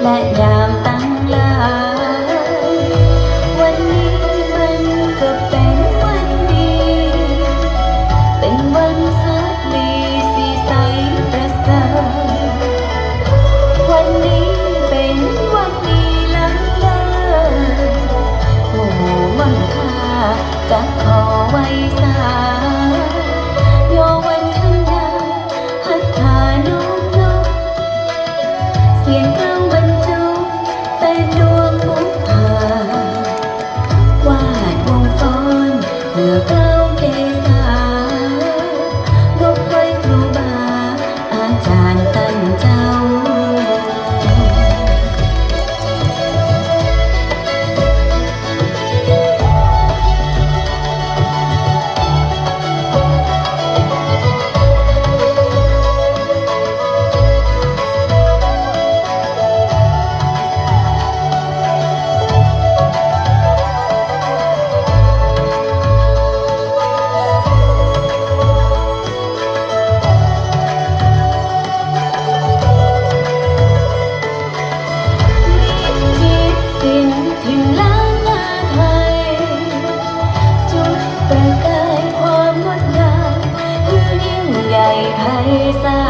ແລະຍາມຕັ້ງຫຼາຍ ວັນນີ້ມັນກໍເປັນວັນດີ ເປັນວັນສັດດີສີໃສປະເສີດ ວັນນີ້ເປັນວັນດີລ້ຳເລີດ ໝູ່ມົນຂ້າຈັກຂໍໄຫວ້ສາ ຍໍວັນທັນຍາ ຮັດທານ້ອມນົບ ສຽງກລອງບັນຈົບແປດດວງບຸບຜາ ກວາດວົງຟ້ອນເພື່ອກ່າວເກສາ ຍົກໄຫວ້ຄູບາອາຈານຕັນເຈົ້າ. ວິຈິດສິນຖິ່ນລ້ານນາໄທ ຈຸດປະກາຍຄວາມງົດງາມ ຄືຍິ່ງໃຫຍ່ໄພສາ